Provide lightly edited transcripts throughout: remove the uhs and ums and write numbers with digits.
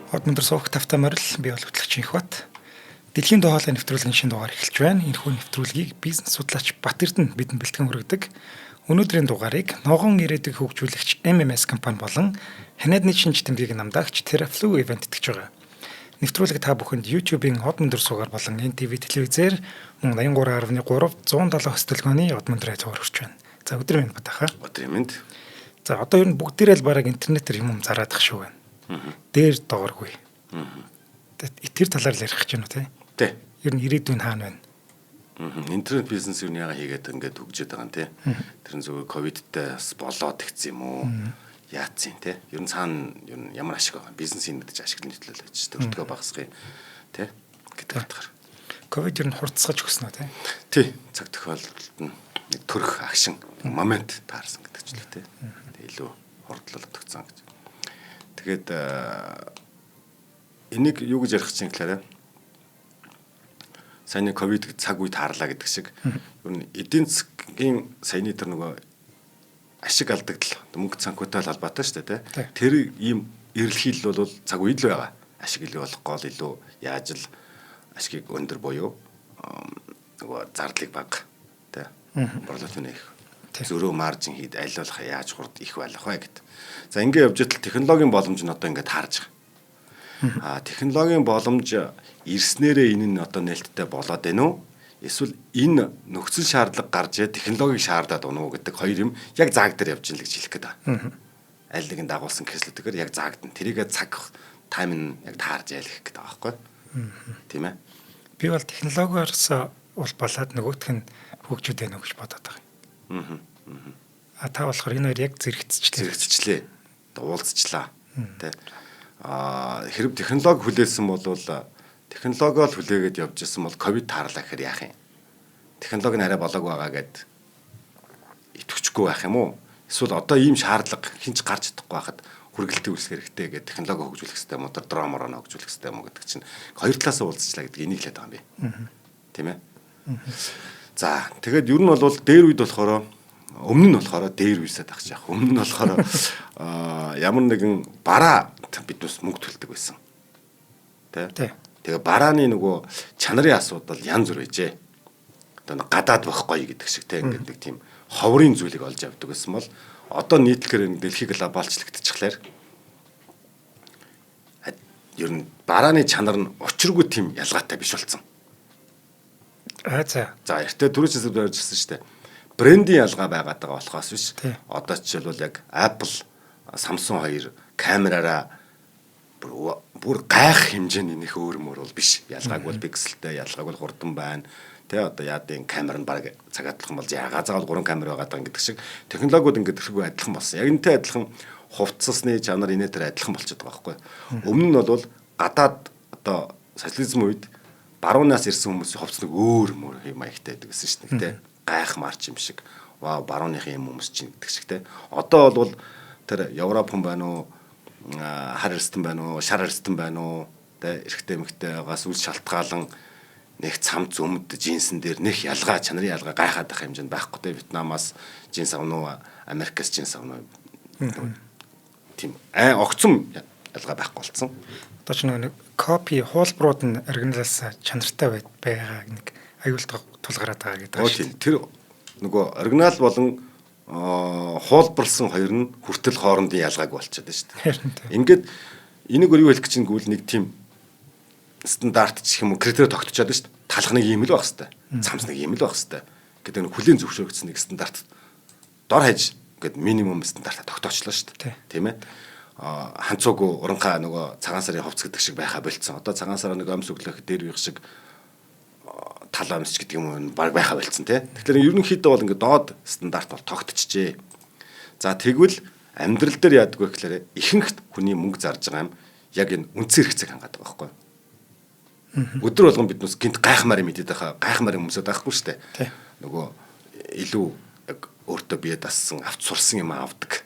Од өндөр суух тавтай морил, би бол хөтлөгч Инхбат. Дэлхийн доо хоолой нэвтрүүлгийн шинэ дугаар эхэлж байна. Энэхүү нэвтрүүлгийг бизнес судлаач Бат Эрдэнэ бидэнд бэлтгэн хүргэдэг. Өнөөдрийн дугаарыг ногоон ирээдүйг хөгжүүлэгч MMS компани болон ханиадны шинж тэмдгийг намдаагч Teraflu event итгэж байгаа. Нэвтрүүлэг та бүхэнд YouTube-ийн Од өндөр суугаар болон NTV телевизээр мөн 83.3 107 хөстөлгөөний Од өндөр цогоор хүрч байна. За, өдрийн мэнд, Батаха. Өдрийн мэнд. За, одоо ер нь бүгдээрээ л бараг интернетээр юм зараадах шүү байна. Дээр доогооргүй. Тэр талаар л ярих гэж байна уу, те? Тий. Ер нь ирээдүйн хаана байна? Интернет бизнес юу яага хийгээд ингээд хөгжөөд байгаа юм те. Тэр нь зүгээр ковидтай бас болоод тэгсэн юм уу? Яатсан те. Ер нь цаана ер нь ямар ашиг байгаа юм? Бизнесийн мэдээж ашиглан төлөөлөл гэж төрөлтгөө багасгах те гэдэг утгаар. Ковид ер нь хурцсаж өгсөн үү, те? Тий. Цаг тохиолдолд нь нэг төрөх агшин момент таарсан гэдэг ч л те. Тэг илүү хурдлал тогтсон гэж. Тэгээд энийг юу гэж ярих чинь гэхээр саяны ковид цаг үе таарлаа гэдэг шиг ер нь эдийн засгийн саяны тэр нөгөө ашиг алдагдал мөнгө цанхуутай холбоотой шүү дээ, тий. Тэр ийм эрэлхийлэл бол цаг үед л байгаа. Ашиг илүү болох гол илүү яаж л ашигыг өндөр буюу нөгөө зардлыг бага, тий. Борлуулалт их. Зөрөө маржин хийд аль болох яаж хурд их байх вэ гэд. За, ингээ явж идэл технологийн боломж нь одоо ингээд таарж байгаа. А технологийн боломж ирснээрээ энэ нь одоо нээлттэй болоод байна уу? Эсвэл энэ нөхцөл шаардлага гарч технологиг шаардаад байна уу гэдэг хоёр юм яг зааг дээр явж ин л гэж хэлэх гээд байгаа. Аль нэгэн дагуулсан кэслүүдгээр яг заагдана. Тэрийгэ цаг time нь яг таарж яалах гээд байгаа байхгүй. Тийм ээ. Би бол технологиорс бол болоод нөгөөх нь хөгжүүд байна уу гэж бодоод байгаа юм. А та болохоор энэ хоёр яг зэрэгцчлээ. Зэрэгцчлээ. Уулзчлаа. Тэ. А хэрэг технологи хүлээсэн бол, технологио л хүлээгээд явж исэн бол ковид таарлаа гэхээр яах юм? Технологи нь арай болоог байгаа гэд итгэвчгүй байх юм уу? Эсвэл одоо ийм шаардлага хинч гарч чадахгүй байхад хүргэлтийн үйлчлэг хэрэгтэй гэдэг технологи хөгжүүлэх хэрэгтэй юм уу? Дрон мороо хөгжүүлэх хэрэгтэй юм уу гэдэг чинь хоёр талаасаа уулзчлаа гэдэг энийг хэлээд байгаа юм би. Тийм ээ. За, тэгээд ер нь бол дээр үед болохоор, өмнө нь болохоор дээр үесэд ах яах. Өмнө нь болохоор ямар нэгэн бараа бид бас мөнгө төлдөг байсан. Тэ? Тэгээ барааны нөгөө чанарын асуудал янз бүр байжээ. Одоо гадаад байх гоё гэдэг шиг тэ, ингээд нэг тийм ховрын зүйлийг олж авдаг байсан бол одоо нийтлэхээр энэ дэлхий глобалчлагдчихлаар ер нь барааны чанар нь учиргүй тийм ялгаатай биш болсон. А за. За, эртээ түрүүч хэсэгт ярьжсэн шүү дээ. Брендийн ялгаа байгаад байгаа болохоос биш. Одоо жишээлбэл яг Apple, Samsung хоёр камераараа бүр гайх хэмжээний нэх өөр мөр бол биш. Ялгааг бол пикселтэй, ялгааг бол хурдан байна. Тэ, одоо яадын камер нь баг цагаатлах юм бол ягаа заавал 3 камер байгаад байгаа гэдэг шиг технологиуд ингээд тэрхүү адилхан болсон. Яг энэтэй адилхан хувцасны чанар инээ тэр адилхан болчиход байгаа байхгүй. Өмнө нь бол гадаад одоо социализм үед баруунаас ирсэн хүмүүсийн хувцас нэг өөр мөр юм маягтай байдаг гэсэн шүү дээ. Тэ, гайх марч юм шиг. Вау, барууныхын юм хүмүүс чинь гэдэг шиг те. Одоо бол тэр Европ хүн байна уу, хар эрстэн байна уу, шар эрстэн байна уу, тэ, эрэгтэй эмэгтэйгаас үл шалтгаалan нэг цам зүмд джинсэн дээр нэг ялгаа, чанарын ялгаа гайхаад байх хэмжээнд байхгүй те. Вьетнамаас джинс авна уу, Америкаас джинс авна уу? Тийм огцом ялгаа байхгүй болсон. Одоо ч нэг copy хуулбарууд нь оригиналаас чанартай байгаа нэг аюул тулгараад байгаа гэдэг шүү дээ. Тэр нөгөө оригинал болон хуулбарлсан хоёр нь хүртэл хоорондын ялгааг болчиход байна шүү дээ. Ингээд энийг өөр юу хэлэх гэж гэвэл нэг тийм стандарт ч юм уу критерий тогтчоод байна шүү дээ. Талах нэг юм л байх хэвээр. Цамц нэг юм л байх хэвээр гэдэг нэг хүлийн зөвшөөрөгдсөн нэг стандарт дор хаяж ингээд минимум стандарт тогтоочлоо шүү дээ. Тийм ээ. Ханцуугүй уранхаа нөгөө цагаан сарын хувцас гэдэг шиг байхаа болцсон. Одоо цагаан сараа нэг өмс өглөх дээр үеих шиг тал өмсч гэдэг юм уу баг байхаа болцсон тий. Тэгэхээр ерөнхийдөө бол ингээд доод стандарт бол тогтчихжээ. За, тэгвэл амьдрал дээр яадаг вэ гэхээр ихэнх хүний мөнгө зарж байгаа юм яг энэ үндсэн хэрэгцээг хангаад байгаа байхгүй юу? Өдөр болгон бид нүс гинт гайхмаар юм идэд байхаа, гайхмаар юм өмсөд байхгүй шүү дээ. Нөгөө илүү яг өөртөө бие дассан, авч сурсан юм авдаг.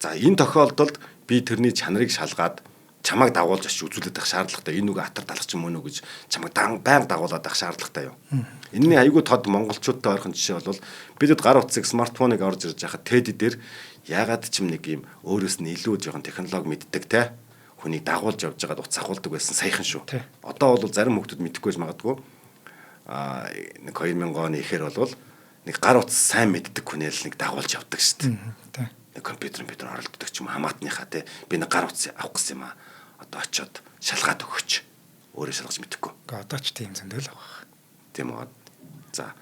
За, энэ тохиолдолд би тэрний чанарыг шалгаад чамайг дагуулж очиж үзүүлээд байх шаардлагатай. Энэ үгээ атар далах ч юм уу гэж чамайг байнга дагуулад байх шаардлагатай юу. Энэний айгүй тод монголчуудтай ойрхон жишээ бол бидэд гар утсыг, смартфоныг орж ирж байхад Teddy дээр ягаад ч юм нэг юм өөрөөс нь илүү жоохон технологи мэддэг те хүнийг дагуулж явж байгаад утас ахуулдаг байсан саяхан шүү. Одоо бол зарим хүмүүс мэдэхгүй байж магадгүй. Нэг 2000 оны ихээр бол нэг гар утас сайн мэддэг хүнээ л нэг дагуулж явдаг шүү дээ. Нэг компьютер оролддог ч юм хамаатныхаа те би нэг гар утас авах гэсэн юм аа. Одоо очиод шалгаад өгөөч. Өөрөө шалгаж мэдэхгүй. Одоо ч тийм зөндөл авах. Тийм үү. За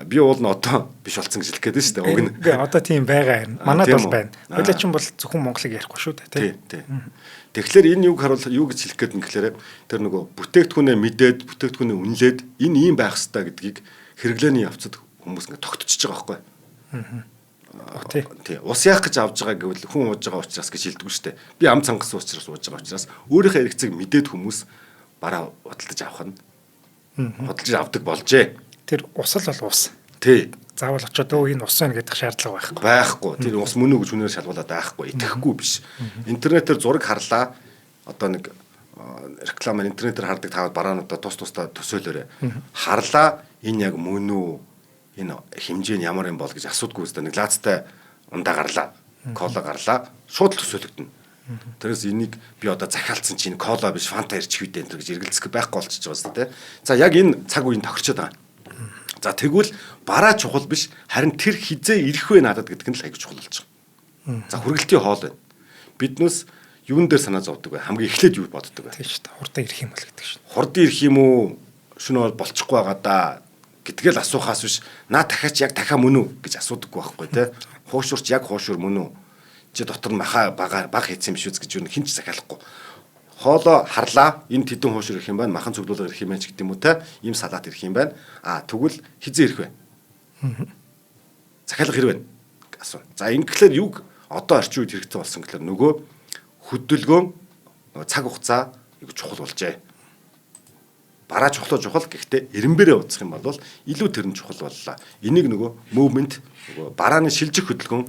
би уул нь одоо биш болсон гэж хэлэх гээд байна шүү дээ. Уг нь. Үгүй одоо тийм байгаа юм. Манад бол байна. Хоёлаа чинь бол зөвхөн Монголыг ярихгүй шүү дээ, тий. Тий. Тэгэхээр энэ юг харуул юу гэж хэлэх гээд юм гэхээр тэр нөгөө бүтээгдэхүүнээ мэдээд, бүтээгдэхүүнээ үнэлээд энэ ийм байх ёстой гэдгийг хэрэглээний явцад хүмүүс ингэ тогтчихж байгаа байхгүй. Тий. Тий. Ус яах гэж авж байгаа гэвэл хүн ууж байгаа учраас гэж хэлдэггүй шүү дээ. Би ам цангасан учраас ууж байгаа учраас өөрийнхөө хэрэгцээг мэдээд хүмүүс бараа худалдаж авах нь худалдаж авдаг болжээ. Тэр ус л бол ус. Тий. Заавал очиод өө энэ ус байна гэдэг шаардлага байхгүй. Байхгүй. Тэр ус мөн үү гэж хүнээр шалгуулад байхгүй. Итгэхгүй биш. Интернетээр зураг харлаа. Одоо нэг рекламаар интернетээр хардаг таваад бараануудаа тус тусдаа төсөөлөөрэй. Харлаа энэ яг мөн үү? Энэ хэмжээ нь ямар юм бол гэж асуудгүй үстэй. Нэг лаацтай ундаа гарлаа. Кола гарлаа. Шууд л төсөөлөгдөнө. Тэрээс энийг би одоо захиалцсан чинь кола биш фанта ирчих үедээ энэ гэж эргэлзэх байхгүй болчихж байгаа үстэй. За яг энэ цаг үеийн тохирчод байгаа. За тэгвэл бараа чухал биш харин тэр хизээ ирэх вэ надад гэдэг нь л аягүй чухал болж байгаа. За хүргэлтийн хоол байна. Биднээс юун дээр санаа зовдөг вэ? Хамгийн эхлээд юу боддог вэ? Тийм шүү дээ. Хурдан ирэх юм бол гэдэг шүү. Хурдан ирэх юм уу? Шөнө бол болчихгүй байгаа да гэдгээл асуухаас биш наа дахиач яг дахиа мөн үү гэж асуудаггүй байхгүй те. Хуушурч яг хуушур мөн үү? Чи дотор нь маха бага баг хийсэн юм биш үз гэж юу хин ч захиалахгүй. Хоолоо харлаа. Энэ тэдэн хуушур ирэх юм байна. Махан цуглуулга ирэх юм байна ч гэдэг юм уу те. Ийм салат ирэх юм байна. Тэгвэл хизээ ирэх вэ? Захиалга хэрэг байна асуу. За ингэхлээр юг одоо орчин үед хэрэгтэй болсон гэхлээр нөгөө хөдөлгөөн нөгөө цаг хугацаа айгу чухал болжээ. Бараа чухал чухал гэхдээ эренбэрээ уцах юм бол илүү тэр нь чухал боллоо. Энийг нөгөө movement нөгөө барааны шилжих хөдөлгөөн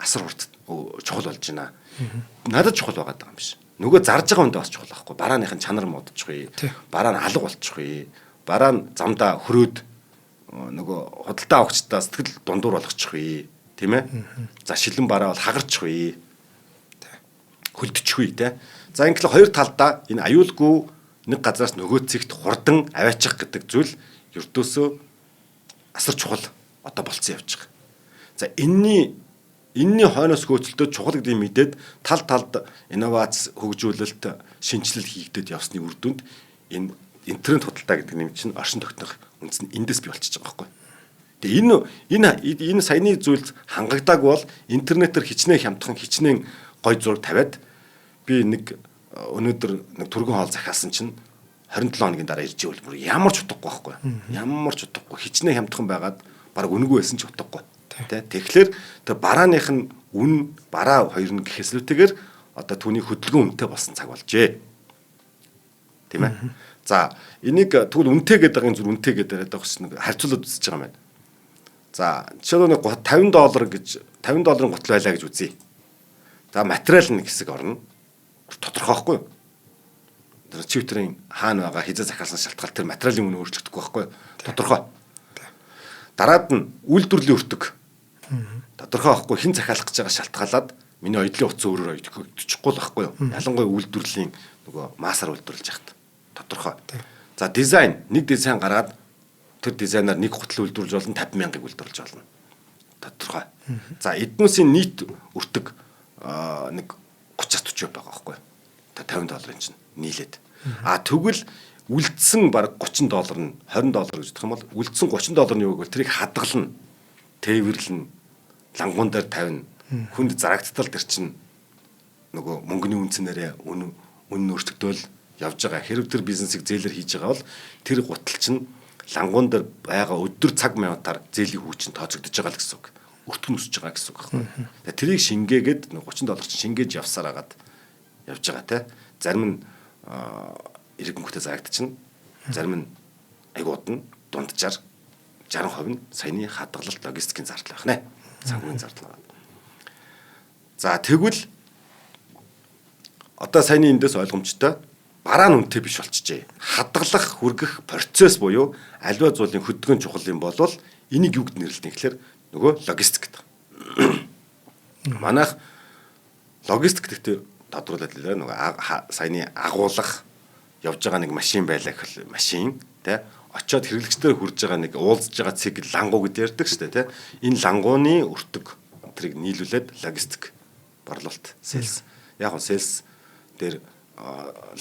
асар хурд чухал болж байна. Надад чухал байгаад байгаа юм биш. Нөгөө зарж байгаа хүндээ бас чухал байхгүй. Барааных нь чанар муудчихъя. Бараа нь алга болчихъя. Бараа нь замдаа хөрөөд нөгөө худалдаа авахчдаа сэтгэл дундуур болгочихъя. Тийм ээ? За шилэн бараа бол хагарчихъя. Хөлдчихъя те. За ингэх хоёр талдаа энэ аюулгүй нэг газраас нөгөө цэгт хурдан аваачих гэдэг зүйл ердөөсөө асар чухал одоо болцсон явж байгаа. За энэний хойноос хөөцөлтөө чухал гэдгийг мэдээд тал талд инновац хөгжүүлэлт шинэчлэл хийгдээд явсны үр дүнд энэ интернет худалдаа гэдэг нэм чинь оршин тогтнох үндэс нь эндээс бий болчихж байгаа байхгүй. Тэгээ энэ саяны зүйлс хангагдаагүй бол интернетээр хичнээн хямдхан хичнээн гой зураг тавиад би нэг өнөөдөр нэг түргэн хоол захиалсан чинь 27 хоногийн дараа ирж ивэл бүр ямар ч утгагүй байхгүй. Ямар ч утгагүй хичнээн хямдхан байгаад баг үнэгүй байсан ч утгагүй. Тэ тэгэхээр тэр барааных нь үн бараа хоёр нь гэхээс илүүтэйгээр одоо түүний хөдөлгөөн үнэтэй болсон цаг болжээ. Тийм ээ. За энийг тэгвэл үнэтэй гэдэг байгаа юм зүр үнэтэй гэдэг яриад байгаа гэсэн нэг харьцуулаад үзэж байгаа юм байна. За жишээлбэл нэг $50 гэж $50 гутал байлаа гэж үзье. За материал нэг хэсэг орно. Тодорхой байхгүй юу? Тэр чивтрийн хаана байгаа хизээ захиалсан шалтгаал тэр материалын үнэ өөрчлөгдөхгүй байхгүй юу? Тодорхой. Дараад нь үйлдвэрлэлийн өртөг. Тодорхой байхгүй хэн захиалах гэж байгаа шалтгаалаад миний оёдлын утас өөрөөр ойдчихгүй л байхгүй юу? Ялангуяа үйлдвэрлэлийн нөгөө массаар үйлдвэрлэж яхад тодорхой. За дизайн нэг дизайн гаргаад тэр дизайнаар нэг гутал үйлдвэрлэж болно 50 мянгыг үйлдвэрлэж болно. Тодорхой. За эднүсийн нийт өртөг нэг 30-40 байгаа байхгүй юу? $50 чинь нийлээд. А тэгвэл үлдсэн баг $30 нь $20 гэж бодох юм бол үлдсэн $30 нь юу гэвэл тэрийг хадгална, тээвэрлэнэ, лангуун дээр тавина, хүнд зарагдтал тэр чинь нөгөө мөнгөний үнцнээрээ үн өөрчлөгдөөл явж байгаа. Хэрв тэр бизнесийг зээлэр хийж байгаа бол тэр гутал чинь лангуун дээр байгаа өдөр цаг минутаар зээлийн хүү чинь тооцогдож байгаа л гэсэн үг. Өртгөн өсөж байгаа гэсэн үг байхгүй. Тэрийг шингээгээд $30 чинь шингээж явсаар агаад явж байгаа те. Зарим нь иргэнгүүтээ зарагдчихна. Зарим нь айгууд нь дунджаар 60% нь саяны хадгалалт логистикийн зардал байх нэ. Санхүүгийн зардал байна. За тэгвэл одоо саяны эндээс ойлгомжтой бараа нь үнэтэй биш болчихжээ. Хадгалах, хүргэх процесс буюу аливаа зүйлийн хөдөлгөөн чухал юм болвол энийг юу гэд нэрлэдэг гэхээр нөгөө логистик гэдэг. Манайх логистик гэдэгт Тодруулаад хэлээ нөгөө саяны агуулах явж байгаа нэг машин байлаа гэхэл машин тий очиод хэрэглэгчдээр хурж байгаа нэг уулзж байгаа цэг лангуу гэдээ ярьдаг шүү дээ тий. Энэ лангууны өртөг тэрийг нийлүүлээд логистик борлуулалт sales. Яг нь sales дээр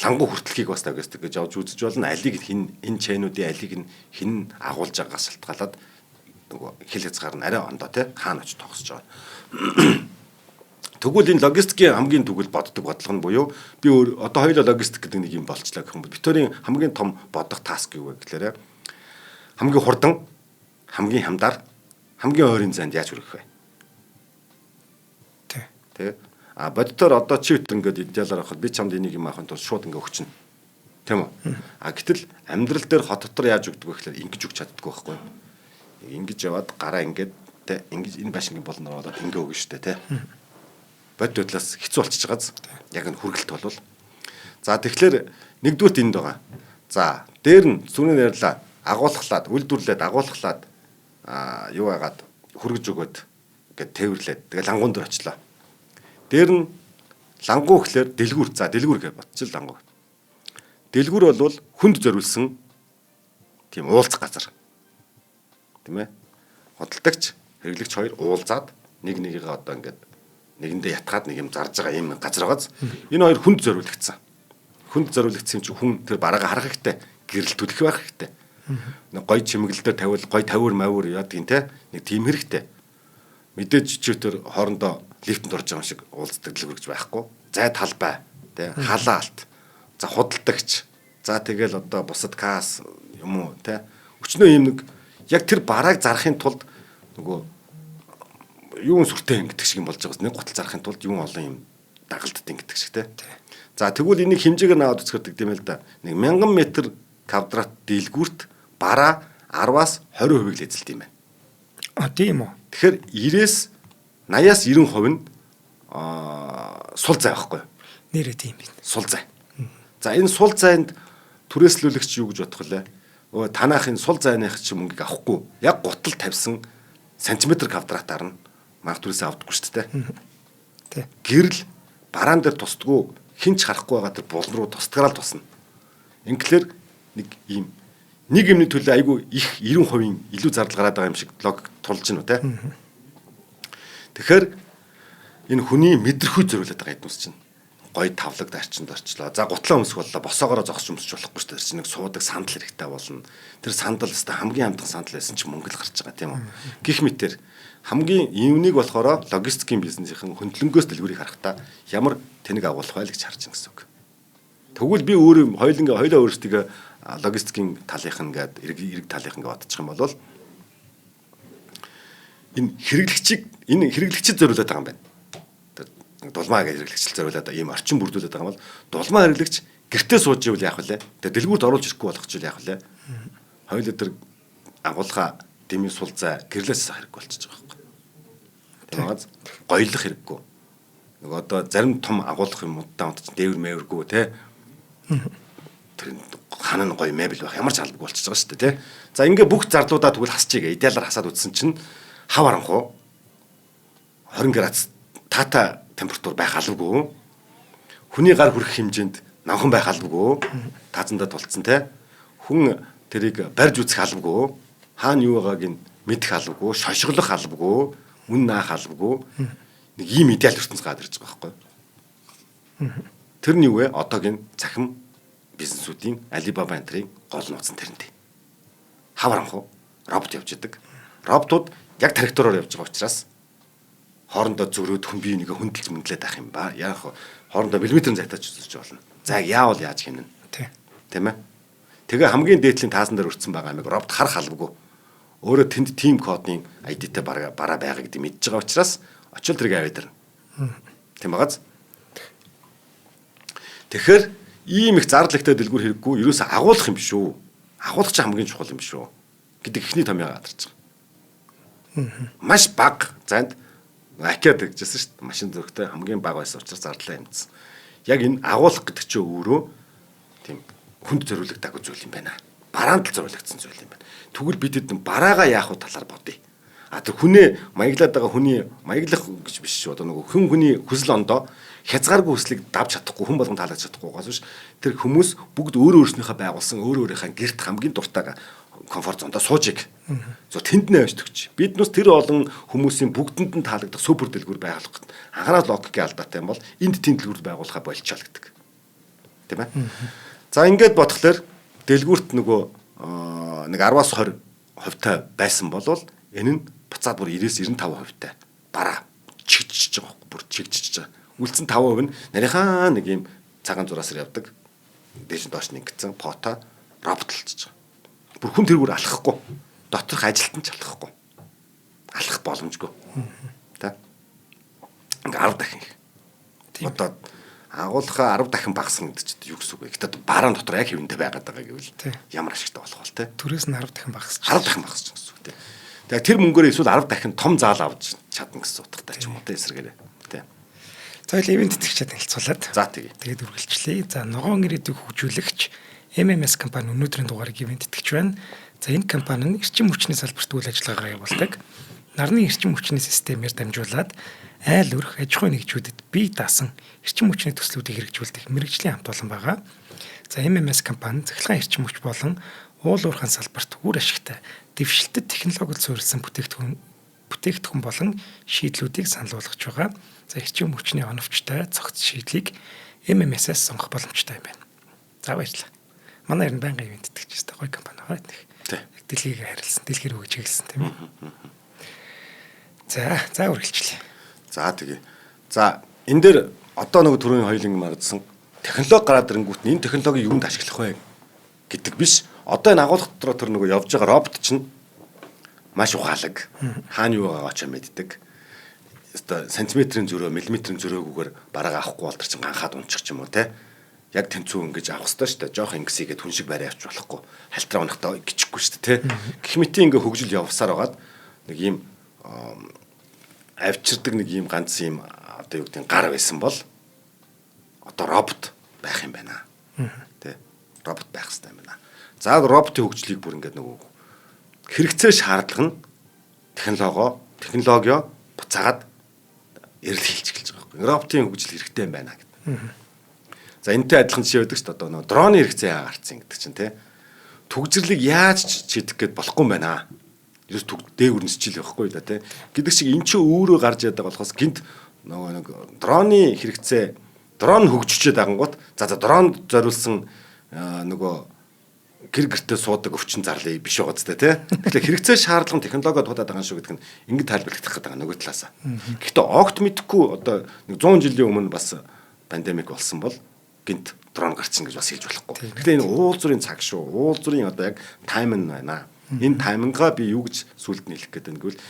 лангуу хүртэлхийг бас логистик гэж авч үзэж болно. Алийг хин энэ chain үүдийн алийг нь хэн агуулж байгаагаас шалтгаалаад нөгөө хил хязгаар нь арай ондоо тий хаана очиж тогсож байгаа. Тэгвэл энэ логистикийн хамгийн түгэл боддог бодлого нь буюу би өөр одоо хоёулаа логистик гэдэг нэг юм болчлаа гэх юм бол бид хоёрын хамгийн том бодох task юу вэ гэхлээрэ хамгийн хурдан, хамгийн хямдар, хамгийн ойрын зайд яаж хүргэх вэ? Тий. Тэ. А бодитоор одоо чи өтөр ингээд идеалаар авахад би чамд энийг юм авахын тулд шууд ингээ өгчнө. Тийм үү? А гэтэл амьдрал дээр хот дотор яаж өгдөг вэ гэхлээр ингэж өгч чаддаггүй байхгүй юу? Ингэж яваад гараа ингээд тэ ингэж энэ байшингийн болон оруулаад ингээ өгнө штэ тэ. Бодит байдлаас хэцүү болчихж байгааз яг энэ хүргэлт болвол. За тэгэхээр нэгдүгüрт энд байгаа. За дээр нь түрүүний ярьлаа агуулхлаад үйлдвэрлээд агуулхлаад а юу яагаад хүргэж өгөөд ингээд тээвэрлээд тэгээ лангуун дээр очлоо. Дээр нь лангуу гэхлээр дэлгүүр. За дэлгүүр гэж бодчих лангуу. Дэлгүүр бол хүнд зориулсан тийм уулзах газар. Тийм ээ. Худалдагч, хэрэглэгч хоёр уулзаад нэг нэгийгээ одоо ингээд нэгэндээ ятгаад нэг юм зарж байгаа юм газар байгааз. Энэ хоёр хүнд зориулагдсан. Хүнд зориулагдсан юм чи хүн тэр бараагаа харах хэрэгтэй, гэрэл түлхэх байх хэрэгтэй. Нэг гой чимэглэл дээр тавиул гой тавиур мавуур яадгийн те нэг тийм хэрэгтэй. Мэдээж чи тэр хоорондоо лифтэнд орж байгаа юм шиг уулздаг дэлгүүр гэж байхгүй. Зай талбай те халаалт. За худалдагч. За тэгэл одоо бусад касс юм уу те. Өчнөө юм нэг яг тэр барааг зарахын тулд нөгөө юун сүртэй ингэдэг шиг юм болж байгаа. Нэг гутал зарахын тулд юун олон юм дагалддаг ингэдэг шиг те. За тэгвэл энийг хэмжээгээр наваад үзэхээр гэдэм л да. Нэг 1000 метр квадрат дэлгүүрт бараа 10-аас 20% л эзэлт юм байна. А тийм үү. Тэгэхээр 90-ээс 80-аас 90% нь сул зай байхгүй юу? Нэрээ тийм байна. Сул зай. За энэ сул зайнд түрээслүүлэгч юу гэж бодох вэ? Өө танах энэ сул зайных чи мөнгийг авахгүй. Яг гутал тавьсан сантиметр квадратаар нь манх түрээсээ авдаггүй шүү дээ. Тий. Гэрэл бараан дээр тусдгүй хинч харахгүй байгаа тэр булан руу тусдгараал тусна. Инглээр нэг ийм нэг юмны төлөө айгүй их 90% илүү зардал гараад байгаа юм шиг логик тулж гинүү те. Тэгэхээр энэ хүний мэдрэхүй зориулаад байгаа эднүс чинь гой тавлаг дарчинд орчлоо. За гутлаа өмсөх боллоо. Босоогоороо зогсож өмсч болохгүй шүү дээ. Тэр чинь нэг суудаг сандал хэрэгтэй болно. Тэр сандал өстой хамгийн амтхан сандал байсан чинь мөнгө л гарч байгаа тийм үү. Гэх мэтэр хамгийн юунийг болохоор логистикийн бизнесийн хөндлөнгөөс дэлгүүрийг харахтаа ямар тэнэг агуулах вэ гэж харж байна гэсэн үг. Тэгвэл би өөрөө хоёулангаа хоёлаа өөрсдийгөө логистикийн талынх нь гээд эрг талынх нь бодчих юм бол энэ хэрэглэгчийг энэ хэрэглэгчид зориулаад байгаа юм байна. Дулмаа гэж хэрэглэгчл зориулаад ийм орчин бүрдүүлээд байгаа юм бол дулмаа хэрэглэгч гэртээ сууж ивэл яах вэ? Тэгээ дэлгүүрт оруулж ирэхгүй болгочихвол яах вэ? Хоёулаа тэр агуулгаа дэмий сул зай гэрлээс хэрэггүй болчихж байгаа байхгүй. Тийм биз? Гоёлох хэрэггүй. Нөгөө одоо зарим том агуулах юмудаа унт чинь дээвэр мэвэргүй те. Тэр хана нь гоё мебель байх ямар ч албагүй болчихж байгаа шүү дээ те. За ингээ бүх зардлуудаа тэгвэл хасчихъя. Идеалаар хасаад үзсэн чинь хав харанхуу 20 градус тата температур байх албагүй. Хүний гар хүрэх хэмжээнд намхан байх албагүй. Таазандаа тулцсан те. Хүн тэрийг барьж үзэх албагүй. Хаана юу байгааг нь мэдэх албагүй, шошголох албагүй, үн наах албагүй. Нэг ийм идеал ертөнц гараад ирж байгаа байхгүй. Тэр нь юу вэ? Одоогийн цахим бизнесүүдийн Alibaba энтрийн гол нууц нь тэрнтэй. Хав харанхуу робот явж идэг. Роботууд яг трактороор явж байгаа учраас хоорондоо зөрөөд хүн бие нэгэ хөндлөж мөндлээд байх юм ба. Яг хоорондоо миллиметрэн зайтаж үзэж болно. За яавал яаж хийнэ? Тий. Тийм ээ. Тэгээ хамгийн дээдлийн таасан дээр өртсөн байгаа амиг робот харах албагүй. Өөрөө тэнд тим кодын ID-тэй бараа байгаа гэдэг мэдж байгаа учраас очил тэрийг аваад ирнэ. Тийм байгааз. Тэгэхээр ийм их зардал ихтэй дэлгүүр хэрэггүй ерөөсөө агуулах юм биш үү? Агуулах чинь хамгийн чухал юм биш үү? Гэдэг эхний томьёо гадарч байгаа. Маш бага зайд Акиад гэжсэн шүү дээ. Машин зөрөгтэй хамгийн бага байсан учраас зардлаа хэмтсэн. Яг энэ агуулах гэдэг чинь өөрөө тийм хүнд зориулагдаагүй зүйл юм байна. Бараанд л зориулагдсан зүйл юм байна. Тэгвэл бид хэд бараагаа яах вэ талаар бодъё. А тэр хүнээ маяглаад байгаа хүний маяглах гэж биш шүү. Одоо нөгөө хүн хүний хүсэл ондоо Хязгааргүй хүслийг давж чадахгүй, хүн болгон таалагдж чадахгүй байгаас биш. Тэр хүмүүс бүгд өөрөө өөрснийхөө байгуулсан өөр өөрийнхөө гэрт хамгийн дуртайгаа comfort zone-доо суужиг. Зөв тэнд нь авч төгч. Биднээс тэр олон хүмүүсийн бүгдэнд нь таалагдах супер дэлгүүр байгуулах гэдэг. Анхаарал логикийн алдаатай юм бол энд тийм дэлгүүр байгуулахаа болчихоо гэдэг. Тийм ээ. За ингээд бодглохлоор дэлгүүрт нөгөө нэг 10-аас 20 хувьтай байсан болвол энэ нь буцаад бүр 90-ээс 95% тай бараа чигжиж байгаа байхгүй, бүр чигжиж байгаа. Үлдсэн 5% нь нарийнхаа нэг юм цагаан зураасаар явдаг. Дээш нь доош нь ингэсэн пота роботлолцож байгаа. Бүр хүн тэргүүр алхахгүй. Доторх ажилтан ч алхахгүй. Алхах боломжгүй. Тэ? Ингээ 10 дахин их. Одоо агуулхаа 10 дахин багассан гэдэг чинь юу гэсэн үг вэ? Гэтэ бараан дотор яг хэвэндээ байгаад байгаа гэвэл ямар ашигтай болох вэ, тэ? Түрээс нь 10 дахин багасч. 10 дахин багасч гэсэн үг, тэ. Тэгээ тэр мөнгөөр эсвэл 10 дахин том заал авч чадна гэсэн утгатай ч юм уу, тэ, эсрэгээрээ. Тэ. За л ивээн тэтгэгчид танилцуулаад. За тэгье. Тэгээд үргэлжлэе. За ногоон ирээдүйг хөгжүүлэгч MMS компани өнөөдрийн дугаарыг ивээн тэтгэж байна. За энэ компани нь эрчим хүчний салбарт үйл ажиллагаагаа явуулдаг. Нарны эрчим хүчний системээр дамжуулаад айл өрх аж ахуйн нэгжүүдэд бие даасан эрчим хүчний төслүүдийг хэрэгжүүлдэг мэргэжлийн хамт олон байгаа. За MMS компани цахилгаан эрчим хүч болон уул уурхайн салбарт үр ашигтай дэвшилтэт технологид суурилсан бүтээгдэхүүн болон шийдлүүдийг санал болгож байгаа. За эрчим хүчний оновчтой цогц шийдлийг MMS-ээс сонгох боломжтой юм байна. За баярлалаа. Манай ер нь байнгын ивээн тэтгэж өстой гоё компани байгаа. Яг дэлхийг харилцсан, дэлхий рүү чиглэсэн тийм ээ. За, за үргэлжлэе. За тэгье. За энэ дээр одоо нөгөө түрүүний хоёуланг мардсан технологи гараад ирэнгүүт нь энэ технологиг юунд ашиглах вэ гэдэг биш. Одоо энэ агуулга дотор тэр нөгөө явж байгаа робот чинь маш ухаалаг. Хаана юу байгаагаа ч мэддэг. Одоо сантиметрийн зөрөө, миллиметрийн зөрөөгүйгээр бараг авахгүй бол тэр чинь ганхаад унчих ч юм уу те. Яг тэнцүү ингэж авах хэрэгтэй шүү дээ. Жоох ингэсийгээд хүн шиг барай авч болохгүй. Халтраа унахдаа гिचхгүй шүү дээ те. Гэх мэтийн ингээ хөгжил явсаар байгаад нэг ийм авчирдаг нэг ийм ганц ийм одоо юу гэдэг нь гар байсан бол одоо робот байх юм байна. Тэ. Робот байх хэрэгтэй юм байна. За роботын хөгжлийг бүр ингээд нөгөө хэрэгцээ шаардлага нь технологио буцаагаад эрэл хийлж эхэлж байгаа байхгүй. Роботын хөгжил хэрэгтэй юм байна гэдэг. За энэтэй адилхан жишээ байдаг шүү дээ. Одоо нөгөө дроны хэрэгцээ яа гарцсан гэдэг чинь тэ. Түгжрлийг яаж шийдэх гээд болохгүй юм байна. Ерөөс дээгүр нисчил явахгүй да тэ. Гэдэг шиг эн чинь өөрөө гарч яадаг болохоос гинт нөгөө нэг дроны хэрэгцээ дрон хөгжчихээд агангууд за дрон зориулсан нөгөө гэр гэртээ суудаг өвчин зарлаа биш байгаа зү тэ. Тэгэхээр хэрэгцээ шаардлага нь технологиод худаад байгаа шүү гэдэг нь ингэж тайлбарлагдах гэдэг байгаа нөгөө талаасаа. Гэхдээ огт мэдхгүй одоо нэг 100 жилийн өмнө бас пандемик болсон бол гинт дрон гарцсан гэж бас хэлж болохгүй. Тэгэхээр энэ уулзрын цаг шүү. Уулзрын одоо яг тайминг байна. Энэ таймингаа би юу гэж сүлд нийлэх гэдэг нь гэвэл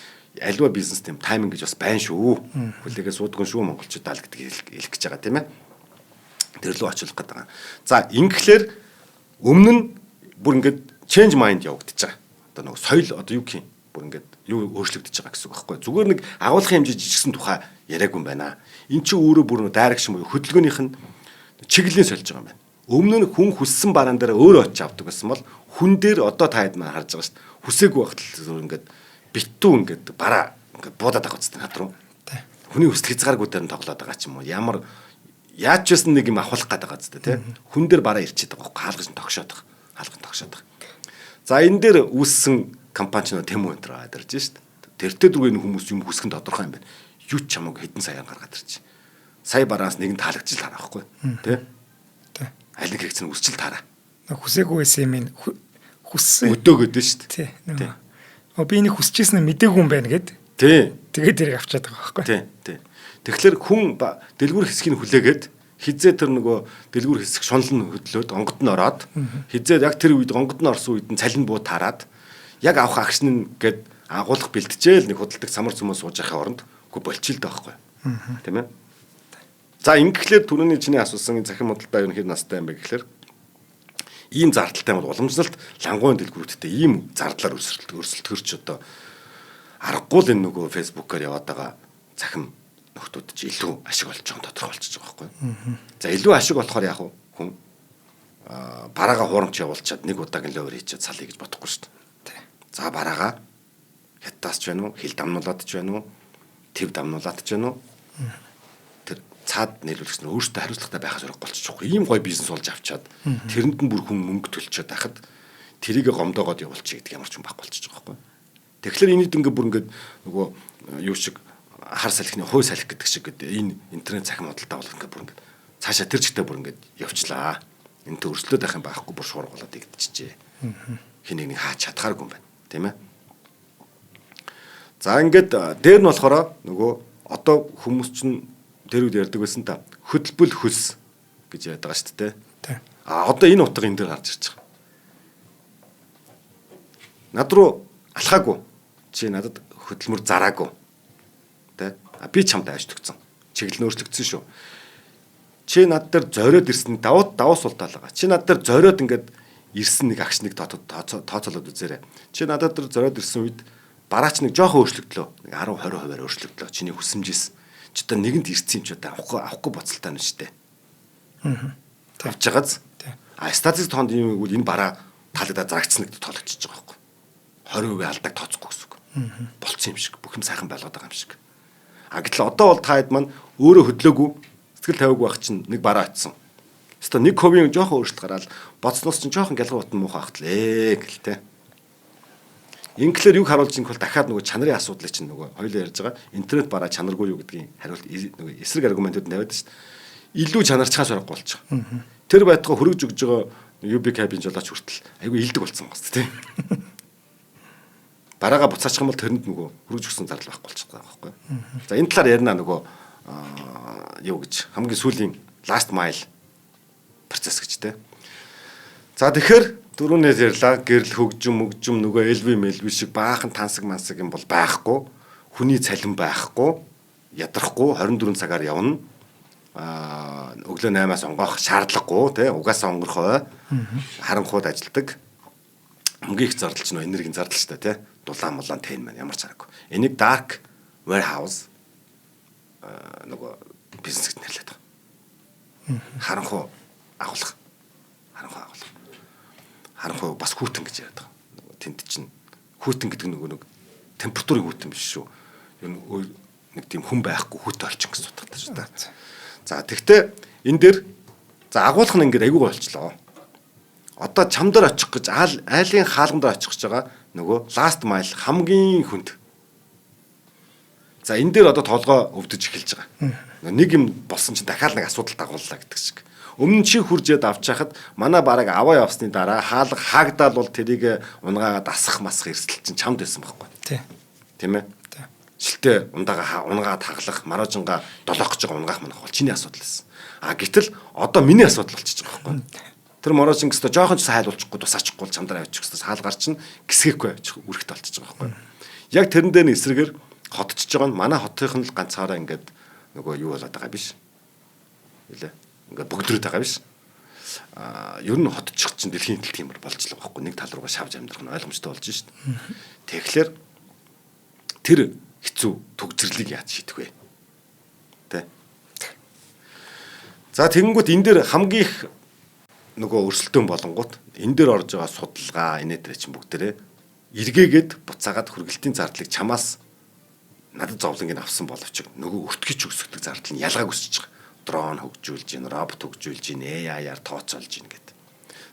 альва бизнес тийм тайминг гэж бас байна шүү. Хүлээгээ суудгүй шүү монголчуудаа л гэдгийг хэлэх гэж байгаа тийм ээ. Тэр лөө очлох гэдэг байгаа. За ингэхлээр өмнө нь бүр ингээд change mind явагдаж байгаа. Одоо нөгөө соёл одоо юу гэх юм бүр ингээд юу өөрчлөгдөж байгаа гэсэн үг байхгүй. Зүгээр нэг агуулгын хэмжээ жижигсэн тухай яриаггүй юм байна. Эн чинь өөрөө бүр нөгөө direction буюу хөдөлгөөнийх нь чиглэлийн сольж байгаа юм байна. Өмнө нь хүн хүссэн бараан дээр өөрөө очиж авдаг байсан бол хүн дээр одоо та хэд маань харж байгаа шүү дээ. Хүсээгүй байхад л ингээд битүү ингээд бараа ингээд буудаад авах үстэй над руу. Хүний хүсэл хязгааргүй дээр нь тоглоод байгаа ч юм уу. Ямар яаж ч байсан нэг юм авахлах гээд байгаа зү тэ. Хүн дээр бараа ирчээд байгаа байхгүй. Хаалгаж нь тогшоод байгаа. Хаалгаж нь тогшоод байгаа. За энэ дээр үүссэн компани ч нөө Temu энэ төр аваад ирж шүү дээ. Тэртээ дөрөв энэ хүмүүс юм хүсэх нь тодорхой юм байна. Юу ч чамаагүй хэдэн саяар гаргаад ирчих. Сая бараас нэг нь таалагдчих л хараа байхгүй тэ. Аль нэг хэрэгцээ нь үсчил таараа. Хүсээгүй байсан юм хүссэн. Өдөөгөөд шүү дээ. Тий. Би энийг хүсчихсэн нь мдээгүй юм байна гэд. Тий. Тэгээд тэрийг авчаад байгаа байхгүй. Тий, тий. Тэгэхээр хүн дэлгүүр хэсгийг хүлээгээд хизээ тэр нөгөө дэлгүүр хэсэг шунал нь хөдлөөд онгод нь ороод хизээ яг тэр үед онгод нь орсон үед нь цалин буу тараад яг авах агшин нь гээд агуулах бэлтжээл нэг худалдаг самар цөмөө сууж байхын оронд үгүй болчихл дээ байхгүй. Тийм ээ. За ингэхлээр түрүүний чиний асуусан захин худалдаа ер нь хэр настай юм бэ гэхлээр ийм зардалтай бол уламжлалт лангуйн дэлгүүрүүдтэй ийм зардлаар өрсөлдөхөрч одоо аргагүй л энэ нөгөө фэйсбүүкээр яваад байгаа цахим нөхдүүд чи илүү ашиг болж байгаа тодорхой болчихж байгаа байхгүй. За илүү ашиг болохоор яг хүн бараага хуурамч явуулчаад нэг удаагийн ловер хийчихэд салъя гэж бодохгүй шүү дээ. За бараага хятадаас ч байна уу, хил дамнуулаад ч байна уу, төв дамнуулаад ч байна уу. Тэр Цаад нийлүүлэгч нар өөрсдөө хариуцлагатай байхаас өрөг болчих. Ийм гоё бизнес болж авчаад тэрэнд нь бүр хүн мөнгө төлчөөд байхад тэрийг гомдоогоод явуулчих гэдэг ямар ч юм байхгүй болчих жоох байхгүй. Тэгэхээр энэд ингээ бүр ингээд нөгөө юу шиг хар салхины хой салхи гэдэг шиг гэдэг энэ интернет цахим худалдаа бол ингээ бүр ингээд цаашаа тэр чигтээ бүр ингээд явчлаа. Энтэй өрсөлдөд байх юм байхгүй, бүр шуургуулад игдчихжээ. Хин нэг хаач чадхааргүй юм байна. Тийм ээ. За, ингээд дээр нь болохоор нөгөө одоо хүмүүс чинь тэр үед ярьдаг байсан та, хөдөлбөл хөлс гэж яриад байгаа шүү дээ. А одоо энэ утга энэ дээр гарч ирж байгаа. Над руу алхаагүй. Чи надад хөдөлмөр зараагүй. Тэ? А би чамд ааж төгсөн. Чиглэл нь өөрчлөгдсөн шүү. Чи над дээр зориод ирсэн давуу давуу султаал байгаа. Чи над дээр зориод ингээд ирсэн нэг агшныг тооцоолоод үзээрэй. Чи надад дээр зориод ирсэн үед бараач нэг жоохон өөрчлөгдлөө. Нэг 10 20%-аар өөрчлөгдлөө. Чиний хүсэмжээс. Чи одоо нэгэнд ирсэн юм чи одоо авахгүй боцолтой нь шүү дээ. Аа. Авч байгааз. А статистик тоонд юм игвэл энэ бараа таалагдаа зарагдсан гэдээ тоологдчихж байгаа байхгүй. 20% алдааг тооцохгүй гэсэн үг. Болцсон юм шиг, бүх юм сайхан болгоод байгаа юм шиг. А гэтэл одоо бол та хэд маань өөрөө хөдлөөгүй, сэтгэл тавиагүй байх чинь нэг бараа очсон. Хэвээ 1% жоохон өөрчлөлт гараад боцноос чинь жоохон гялгар утан муухай ахтлээ гэл те. Инглээр юг харуулж ин бол дахиад нөгөө чанарын асуудлыг чинь нөгөө хоёулаа ярьж байгаа интернет бараа чанаргүй юу гэдгийн хариулт нөгөө эсрэг аргументууд тавиад шүү дээ. Илүү чанарчхаас барахгүй болчих. Тэр байтугай хөргөж өгж байгаа UB cabin жолооч хүртэл айгүй илдэг болсон байна шүү дээ. Бараага буцаачих юм бол тэрэнд нөгөө хөргөж өгсөн зардал байхгүй болчих байгаа байхгүй. За, энэ талаар ярина нөгөө юу гэж хамгийн сүүлийн last mile процесс гэж те. За, тэгэхээр дөрөвнээс ярьлаа, гэрэл хөгжим мөгжим нөгөө LV мэлв шиг баахан тансаг мансаг юм бол байхгүй. Хүний цалин байхгүй. Ядрахгүй 24 цагаар явна. Өглөө 8-аас онгоох шаардлагагүй те, угаасаа онгорох ой. Харанхууд ажилдаг. Хамгийн их зардал чинь энергийн зардал шүү дээ те. Дулаан мулаан тэн маань ямар ч аргагүй. Энийг dark warehouse нөгөө бизнес гэж нэрлэдэг байгаа. Харанхуу агуулга. Харанхуу агуулга. Харанхуй бас хүйтэн гэж яриад байгаа. Нөгөө тэнд чинь хүйтэн гэдэг нөгөө нэг температурын хүйтэн биш шүү. Ер нь нэг тийм хүн байхгүй хүйтэн орчин гэсэн утгатай шүү дээ. За, тэгтээ энэ дээр за агуулга нь ингээд айгүй болчлоо. Одоо чам дээр очих гэж айлын хаалган дээр очих гэж байгаа нөгөө last mile хамгийн хүнд. За, энэ дээр одоо толгой өвдөж эхэлж байгаа. Нэг юм болсон чинь дахиад нэг асуудал дагууллаа гэдэг шиг. Өмнө нь чи хуржээд авч хахад манай бараг аваа явсны дараа хаалга хаагдаал бол тэрийг унгаагаад асах масах эрсдэл чинь чамд байсан байхгүй. Тий. Тийм ээ. Тий. Шилтээ ундаага унгаад хаглах, марожингаа долоох гэж байгаа унгаах манах бол чиний асуудал байсан. А гэтэл одоо миний асуудал болчихж байгаа байхгүй. Тэр морожин гэстэ жоохон ч хайлуулчихгүй тусаачихгүй чамдар авчих гэстэ хаалгаар чинь гисгэхгүй авчих үүрэгтэй болчихж байгаа байхгүй. Яг тэрэн дээр нь эсрэгээр хотчж байгаа нь манай хотынх нь л ганцаараа ингээд нөгөө юу болоод байгаа биш. Илээ. Ингээд богдроод байгаа биш. А ер нь хотчих чинь дэлхийн тэл тиймэр болж л байгаа байхгүй. Нэг тал руугаа шавж амьдрах нь ойлгомжтой болж шít. Тэгэхээр тэр хэцүү түгжрэрлийг яаж шийдэх вэ? Тэ. За, тэгэнгүүт энэ дээр хамгийн их нөгөө өрсөлдөөн болонгууд энэ дээр орж байгаа судалгаа инээ дээр чинь бүгдээрээ эргээгээд буцаагаад хүргэлтийн зардлыг чамаас надад зовлонг нь авсан боловч нөгөө өртгөж өсгдөг зардал нь ялгааг өсөж байгаа. Дрон хөгжүүлж гин, робот хөгжүүлж гин, AI-аар тооцоолж гин гэд.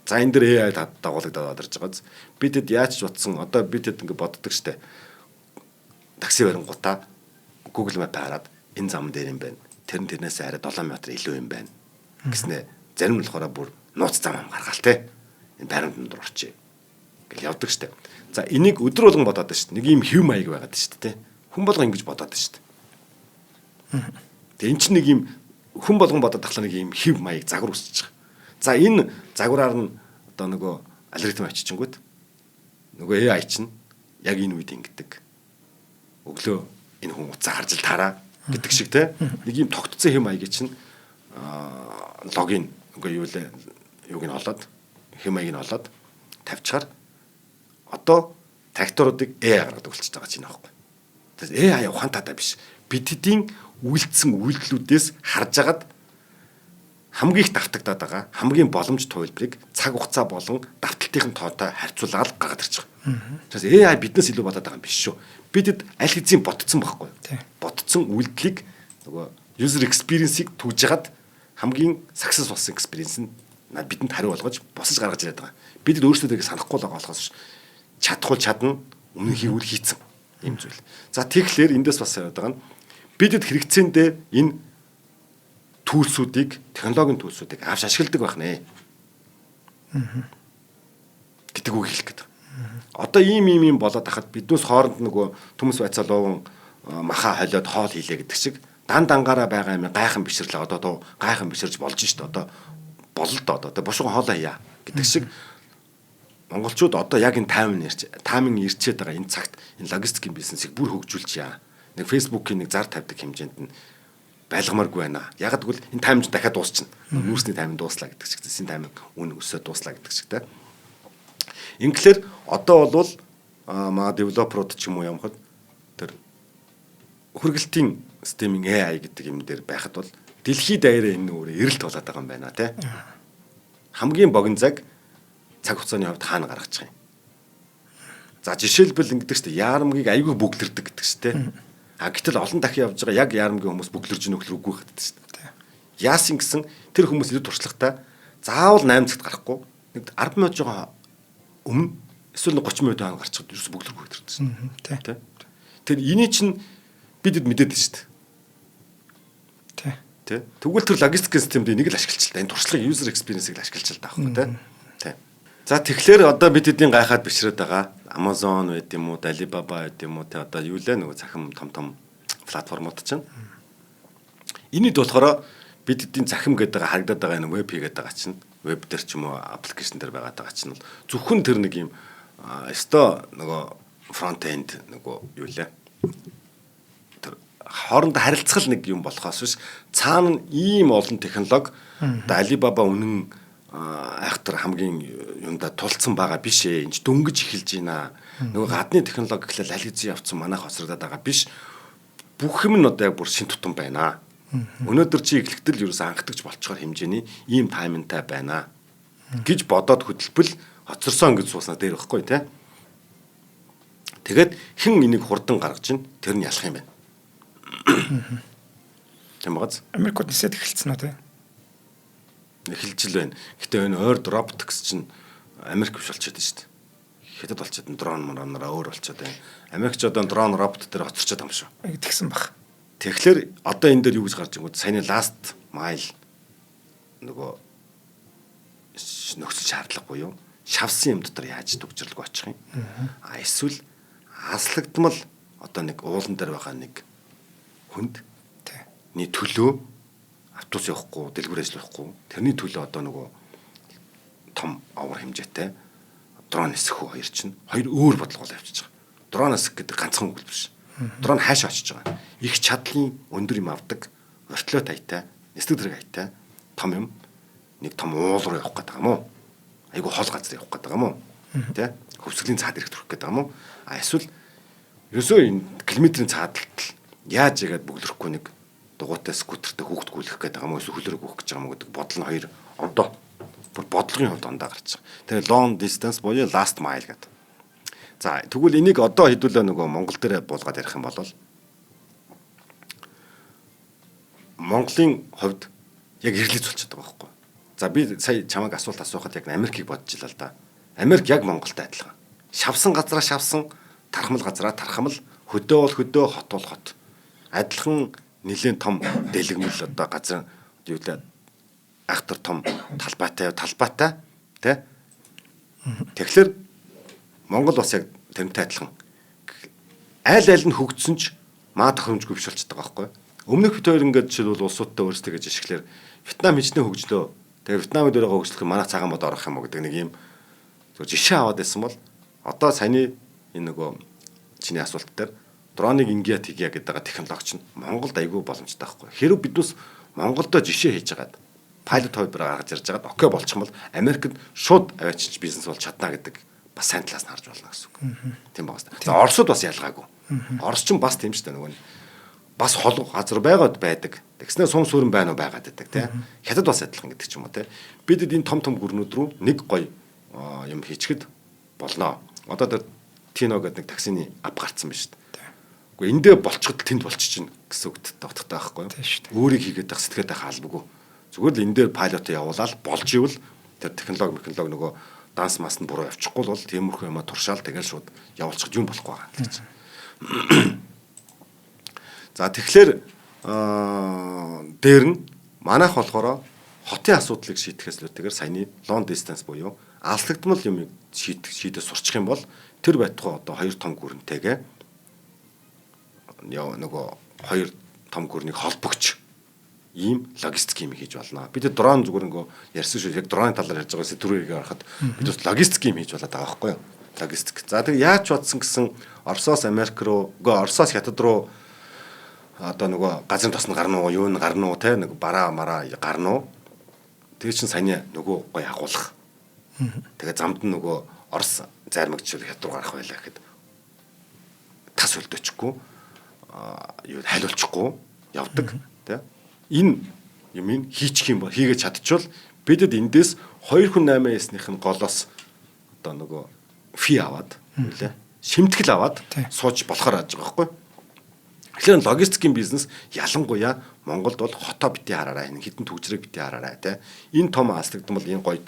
За, энэ дэр AI дагуулгадаад орж байгааз бид хэд яаж ч утсан одоо бид хэд ингэ боддог штэ. Такси барингуудаа Google Map хараад энэ зам дээр юм байна. Тэр нь тэрнээс арай 7 метр илүү юм байна гэснэ. Зарим нь болохоор бүр нууц зам ам гаргаал те. Энэ байранд дундуур орчие гэл явдаг штэ. За, энийг өдөр болгон бодоод байна штэ. Нэг ийм хэв маяг байгаад штэ те. Хүн болгон ингэж бодоод байна штэ. Тэгээ эн чинь нэг ийм хүн болгон бодоод тахлаа нэг ийм хэв маяг загвар үүсэж байгаа. За, энэ загвараар нь одоо нөгөө алгоритм авчичингүүд нөгөө AI чинь яг энэ үед ингэдэг. Өглөө энэ хүн уцаа харж л таараа гэдэг шиг те. Нэг ийм тогтцсон хэв маягийг чинь логин үгүй юу лээ юуг нь олоод хэв маягийг нь олоод тавьчихаар одоо тракторуудыг AI гаргадаг болчихж байгаа чинь аахгүй. Тэгэхээр AI ухаантайтай биш. Бид хэдийн үйлдсэн үйлдэлүүдээс харж агаад хамгийн их давтагдаад байгаа хамгийн боломж хувилбарыг цаг хугацаа болон давталтын тоотой харьцуулаад гаргаад ирж байгаа. Тэгэхээр AI биднээс илүү бодоод байгаа юм биш шүү. Бидэд аль хэзээ ботцсон байхгүй юу? Ботцсон үйлдэлийг нөгөө User experience-ийг түгж хагаад хамгийн success болсон experience нь бидэнд хариу болгож босож гаргаж ирээд байгаа. Бид өөрсдөө тэрийг санахгүй л байгаа болохоос чадахгүй чадна, өмнө хийвэл хийцэн юм зүйл. За, тэгэхээр эндээс бас яриад байгаа нь бидэд хэрэгцээндээ энэ tools үүдийг, технологийн tools үүдийг авч ашигладаг байх нэ гэдэг үг хэлэх гээд. Одоо ийм ийм ийм болоод хахад биднээс хооронд нөгөө төмөс байцаал ууван маха холиод хоол хийлээ гэдэг шиг дан дангаараа байгаа юм гайхан бишрлээ, одоо дуу гайхан биширж болж шít, одоо болол доо, одоо бушган хоолоо хийя гэдэг шиг монголчууд одоо яг энэ timing ирч timing ирчээд байгаа энэ цагт энэ логистикийн бизнесийг бүр хөгжүүлж яа. Нэг Facebook-ийн нэг зар тавьдаг хэмжээнд нь байлгамааргүй байна. Яг гэвэл энэ timing дахиад дуусчихна. Нүүрсний timing дууслаа гэдэг шиг, зэсийн timing үн өсөө дууслаа гэдэг шиг те. Инглээр одоо бол маа developer ууд ч юм уу ямхад тэр хүргэлтийн системийн AI гэдэг юм дээр байхад бол дэлхийд даяараа энэ өөрөө эрэлт болоод байгаа юм байна те. Хамгийн богино цаг цаг хугацааны хувьд хаана гаргаж байгаа юм. За, жишээлбэл, ингэдэг шүү дээ. Яармгийг айгүй бүглэрдэг гэдэг шүү дээ. А гэтэл олон дахин явж байгаа яг яармгийн хүмүүс бүглэрж нөхлөр үгүй гэдэг шүү дээ. Яасан гэсэн тэр хүмүүс илүү туршлагатай, заавал 8 цагт гарахгүй, нэг 10 минут жоо өмнө эсвэл 30 минут хаана гарчихад ерөөс бүглэргүй гэдэг шүү дээ. Тэр эний чинь бидэд мэдээд шүү дээ. Тий. Тэ. Тэгвэл тэр логистикийн системд энийг л ашиглаж л та. Энэ туршлагын user experience-ийг л ашиглаж л та байхгүй тэ. Тэ. За, тэгэхээр одоо бид эдийн гайхаад бишрээд байгаа Amazon байд юм уу, Alibaba байд юм уу, тэ, одоо юу лээ, нөгөө цахим том том платформуд чинь. Энийд болохоор бид эдийн цахим гэдэг байгаа, харагдаад байгаа энэ веб хийгээд байгаа чинь, веб дээр ч юм уу, application дээр байгаад байгаа чинь бол зөвхөн тэр нэг юм өстой нөгөө front end, нөгөө юу лээ, тэр хоорондоо харилцах нэг юм болохоос биш, цаана нь ийм олон технологи, одоо Alibaba үнэн айхтар хамгийн юунда тулцсан байгаа биш ээ. Энд дөнгөж эхэлж байна. Нөгөө гадны технологи гэхлээр аль хэзээ явцсан, манайх хоцрогдоод байгаа биш. Бүх юм нь одоо яг бүр шин тутам байна. Өнөөдөр чи эхлэхдээ л ерөөс анхдагч болчоор хэмжээний ийм timing тай байна гэж бодоод хөдөлбөл хоцорсон гэж сууснаа дээр байхгүй те. Тэгээд хэн энийг хурдан гаргаж ин тэр нь ялах юм байна. Тийм багаз. Америкууд нисээд эхэлсэн үү те? Эхэлж л байна. Гэтэ энэ ойрд robotics чинь Америк биш болчиход байна шүү дээ. Хятад болчиход, дрон мронороо өөр болчиход байна. Америкч одоо дрон робот дээр хоцорчод юм шүү. Тэгсэн баг. Тэгэхээр одоо энэ дээр юу гэж гарч ирэнгүүт саяны last mile нөгөө нөхцөл шаардлага буюу шавсан юм дотор яаж түгжрэлгүй очих юм. А эсвэл аслагдмал одоо нэг уулан дээр байгаа нэг хүнд нэг төлөө автобус явахгүй, дэлгүүр ажил явахгүй. Тэрний төлөө одоо нөгөө том овор хэмжээтэй дрон нисэх үү, хоёр чинь хоёр өөр бодлого явчихж байгаа. Дрон нисэх гэдэг ганцхан үг биш. Дрон хаашаа очиж байгаа. Их чадлын өндөр юм авдаг, вертолет аятай, нисдэг зэрэг аятай том юм нэг том уул руу явах гэдэг юм уу? Айгу хол газар явах гэдэг юм уу? Тэ? Хөвсгөлийн цаад ирэх төрөх гэдэг юм уу? А эсвэл ерөөсөө энэ километрийн цаадалтал яаж яагаад бөглөрөхгүй нэг дугуйтай скутертэй хүүхд гүйлэх гэдэг юм уу, эсвэл хөлөөрөө гүйх гэж байгаа юм уу гэдэг бодол нь хоёр ондоо. Бүр бодлогын хувьд ондоо гарч байгаа. Тэр long distance буюу last mile гэдэг. За, тэгвэл энийг одоо хэдүүлээ нөгөө Монгол дээр буулгаад ярих юм бол Монголын хувьд яг эргэлж болчиход байгаа байхгүй. За, би сая чамайг асуулт асуухад яг Америкийг бодож илаа л да. Америк яг Монголтой адилхан. Шавсан газараа шавсан, тархмал газараа тархмал, хөдөө бол хөдөө, хот бол хот. Адилхан нэлээд том дэлгэмэл, одоо газар юу лээ, айхтар том талбайтай талбайтай тий. Тэгэхээр Монгол бас яг тэрнтэй адилхан. Айл айл нь хөгжсөн ч маа тохиромжгүй биш болчиход байгаа байхгүй. Өмнөх бит хоёр ингээд жишээлбэл улсуудтай өөрсдөө гэж жишгэлэр Вьетнам хичнээн хөгжлөө. Тэгээ Вьетнамд өөрийгөө хөгжлөх юм манай цагаан мод орох юм уу гэдэг нэг юм зөв жишээ аваад байсан бол одоо саяны энэ нөгөө чиний асуулт дээр дроныг ингэя тэгье гэдэг байгаа технологи чинь Монголд айгүй боломжтой байхгүй. Хэрв биднээс Монголдо жишээ хийж хагаад пайлот хувилбар гаргаж ирж байгаад okay болчих юм бол Америкт шууд аваачиж бизнес болж чадна гэдэг бас сайн талаас нь харж болно гэсэн үг. Тийм байгаа юм. За, Оросод бас ялгаагүй. Орос ч бас тийм шүү дээ, нөгөө бас хол газар байгаад байдаг. Тэгснээр сум сүрэн байна уу, байгаад байдаг тий. Хятад бас адилхан гэдэг ч юм уу тий. Бидэд энэ том том гүрнүүд рүү нэг гоё юм хийчихэд болно. Одоо тэр Tino гэдэг нэг таксины app гарцсан байна шүү дээ. Үгүй, эндээ болчиход тэнд болчих чинь гэсэн үгтэй утгатай байхгүй юу? Өөрийг хийгээд байх, сэтгээд байх албагүй. Зүгээр л энэ дээр пайлот явуулаад болж ивэл тэр технологи нөгөө данс мас нь буруу явчихгүй бол тиймэрхүү юма туршаал тэгэл шууд явуулчих юм болохгүй байгаа гэж. За, тэгэхээр дээр нь манайх болохоор хотын асуудлыг шийдэхээс илүүтэйгээр саяны long distance буюу алслагдмал юмыг шийдэх шийдэж сурчих юм бол тэр байтугай одоо хоёр том гүрэнтэйгээ яа нөгөө хоёр том гүрнийг холбогч ийм логистик юм хийж болно. Бид дрон зүгээр нөгөө ярьсан шүү. Яг дроны талаар ярьж байгаа түрүүгээ харахад бид бас логистик юм хийж болоод байгаа байхгүй юу? Логистик. За, тэг яаж бодсон гэсэн Оросоос Америк руу, үгүй, Оросоос Хятад руу одоо нөгөө газрын тос нь гарна уу, юу нь гарна уу, те, нэг бараа мараа гарна уу? Тэр чинь саяны нөгөө гой агуулах. Тэгээ замд нь нөгөө Орос зайрмагч Хятад руу гарах байлаа гэхэд тас хөлдөөчихгүй, юу хайлуулчихгүй явдаг, те. Энэ юмыг хийчих юм бол, хийгээд чадчихвал бидэд эндээс 2 хүн 8 ясных нь голоос одоо нөгөө fee аваад үлээ шимтгэл аваад сууж болохоор яаж байгаа байхгүй. Тэгэхээр логистикийн бизнес ялангуяа Монголд бол хотоо бити хараарай, энэ хідэн түгжрэг бити хараарай, те. Энэ том аслагдмал, энэ гоё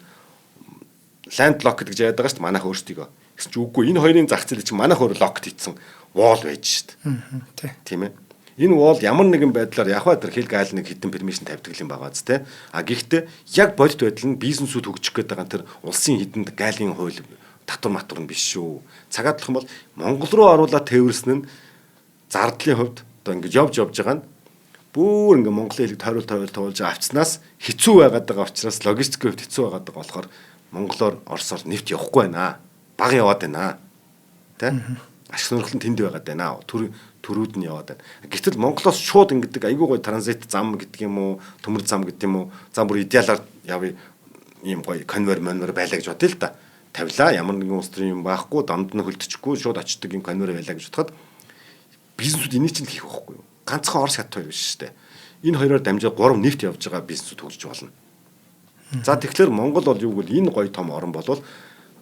land lock гэж яриад байгаа шүү дээ манайх өөрсдийгөө. Гэсэн чи үгүй, энэ хоёрын зах зээл чинь манайх өөр lock хийцэн wall байж шүү дээ. Тийм ээ. Энэ wall ямар нэгэн байдлаар яг ба тэр хил гайл нэг хитэн permission тавьдаг юм байгаа зү, те. А гэхдээ яг бодит байдал нь бизнесүүд хөгжих гээд байгаа тэр улсын хидэнд гайлын хууль татвар матвар нь биш шүү. Цагаатлах юм бол Монгол руу оруулаад тээвэрлсэн нь зардлын хувьд одоо ингэж явж явж байгаа нь бүр ингээ Монголын хэлийг тойрол тойрол туулж авцнаас хэцүү байгаад байгаа учраас, логистикийн хувьд хэцүү байгаад байгаа болохоор монголоор Оросоор нэвт явахгүй байна. Бага яваад байна. Тэ? Ашиг сонирхол нь тэнд байгаад байна. Төр төрүүд нь яваад байна. Гэтэл Монголоос шууд ингэдэг айгүй гоё транзит зам гэдэг юм уу, төмөр зам гэдэг юм уу, зам бүр идеалаар явъя, ийм гоё конвейер монвер байлаа гэж бодъё л да. Тавилаа, ямар нэгэн улс төрийн юм байхгүй, дамд нь хөлдчихгүй шууд очдөг юм конвейер байлаа гэж бодоход бизнесүүд энийг чинь хийх байхгүй юу? Ганцхан Орос, Хятад хоёр биш шүү дээ. Энэ хоёроор дамжаад гурав нэвт явж байгаа бизнесүүд хөгжиж болно. За, тэгэхээр Монгол бол юу гэвэл энэ гоё том орн болвол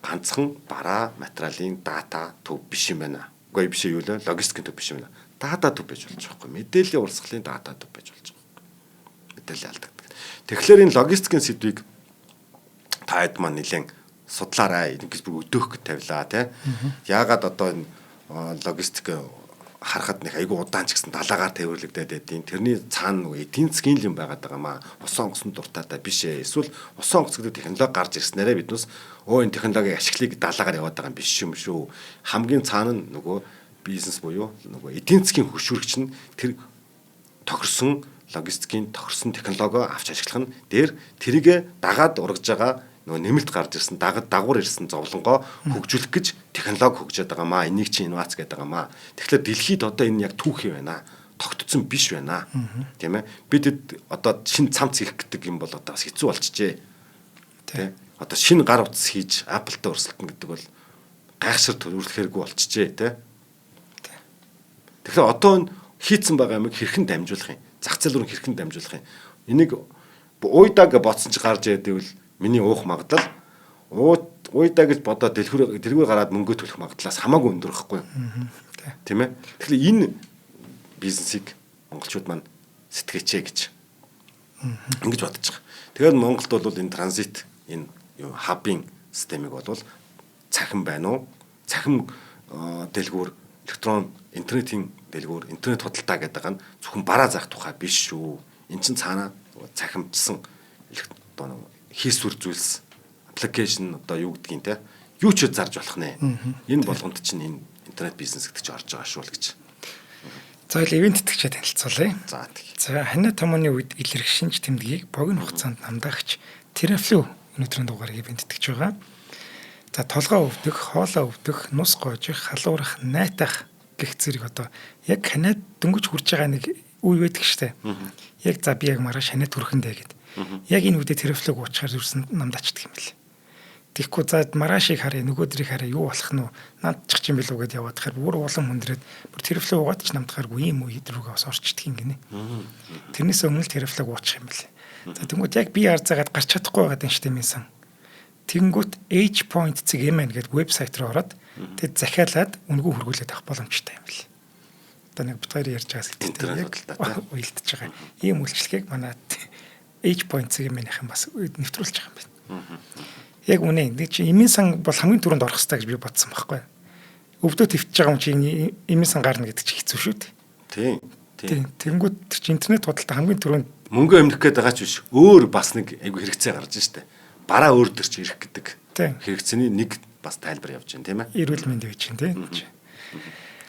ганцхан бараа материалын дата төв биш юм байна. Үгүй, биш, юу лээ, логистикийн төв биш юм байна. Дата төв байж болж байгаа байхгүй. Мэдээллийн урсгалын дата төв байж болж байгаа байхгүй. Мэдээлэл алдагддаг. Тэгэхээр энэ логистикийн сэдвийг та хэд маань нэлээд судлаарай. Ингэж бүр өдөөх гэж тавилаа, тий. Яагаад одоо энэ логистик харахад нэг айгүй удаан ч гэсэн далаагаар тээвэрлэгдээд байдیں۔ Тэрний цаана нөгөө эдийн засгийн юм байгаад байгаа маа. Усан онгоцон дуртайтай биш ээ. Эсвэл усан онгоц гэдэг технологи гарч ирснээрээ биднээс өө энэ технологиг ашиглыг далаагаар яваад байгаа юм биш юм шүү. Хамгийн цаана нь нөгөө бизнес буюу нөгөө эдийн засгийн хөшүүрэгч нь тэр тохирсон логистикийн тохирсон технологи авч ашиглах нь дээр тэрийг дагаад ургаж байгаа нөгөө нэмэлт гарч ирсэн дагад дагавар ирсэн зовлонгоо хөгжүүлэх гэж технологи хөгжөөд байгаа маа. Энийг чинь инновац гэдэг байгаа маа. Тэгэхээр дэлхийд одоо энэ яг түүх юм байна. Тогтцсон биш байна. Тийм ээ. Бид одоо шинэ цамц хийх гэдэг юм бол одоо бас хэцүү болчихжээ. Тэ. Одоо шинэ гар утас хийж Apple-тай өрсөлдөн гэдэг бол гайхшир төрүүлэхэргүй болчихжээ, тэ. Тэгэхээр одоо энэ хийцэн байгаа юмыг хэрхэн дамжуулах юм? Зах зээл рүү хэрхэн дамжуулах юм? Энийг уйдаг бодсон чи гарч ирээд ивэл миний уух магадлал уйдаа гэж бодоод дэлгүүр дэлгүүр гараад мөнгө төлөх магадлалаас хамаагүй өндөр байхгүй юу? Тийм ээ. Тэгэхээр энэ бизнесийг монголчууд маань сэтгэжээ гэж ингэж бодож байгаа. Тэгээд Монголд бол энэ транзит, энэ юу хабын системийг бол цахим байна уу? Цахим дэлгүүр, электрон интернетийн дэлгүүр, интернет худалдаа гэдэг нь зөвхөн бараа зарах тухай биш шүү. Эн чинь цаанаа цахимжсан одоо хийсвэр зүйлс, application, одоо юу гэдгийг те, юу ч зарж болох нэ. Энэ болгонд чинь энэ интернет бизнес гэдэг чинь орж байгаа шүү л гэж. За, л ивент тэтгэгчээ танилцуулъя. За, тэг. За, ханиа томооны үед илэрх шинж тэмдгийг богино хугацаанд намдаагч Teraflu өнөөдрийн дугаарыг ивент тэтгэж байгаа. За, толгой өвдөх, хоолой өвдөх, нус гоожих, халуурах, найтах гэх зэрэг одоо яг ханиад дөнгөж хүрж байгаа нэг үе байдаг штэ. Яг за би яг маргааш ханиад хүрэхэндээ гэд. Яг энэ үедээ Teraflu-г уучаар зүрсэн намдаачдаг юм лээ. Тэгэхгүй за маргаашийг харъя, нөгөөдрийг харъя, юу болох нь вэ? Намдчих юм билүү гэд яваад тахаар бүр улам хүндрээд бүр Teraflu уугаад ч намдахааргүй юм үе рүүгээ бас орчдөг юм гинэ. Тэрнээс өмнө л Teraflu-г уучих юм билээ. За, тэнгууд яг би арзаагаад гарч чадахгүй байгаа юм штэ минсан. Тэнгүүт h.cm гэдэг вебсайт руу ороод тэд захиалаад үнэгүй хүргүүлээд авах боломжтой юм билээ. Одоо нэг бит хоёр ярьж байгаа сэдвтэй яг уялдж байгаа. Ийм үйлчлэгийг манай H point-ийн манайхан бас нэвтрүүлж байгаа юм байна. Яг үнэ. Нэг чи эмийн сан бол хамгийн түрүүнд орох хэрэгтэй гэж би бодсон байхгүй. Өвдөө твтж байгаа юм чи эмийн сан гарна гэдэг чи хэцүү шүү дээ. Тийм. Тийм. Тэнгүүд тэр чи интернет худалдаа хамгийн түрүүнд мөнгө эмнэх гээд байгаа ч биш. Өөр бас нэг айгу хэрэгцээ гарч штэ. Бараа өөр төр чи ирэх гэдэг. Хэрэгцээний нэг бас тайлбар явж байна, тийм ээ. Эрүүл мэнд гэж чинь тийм.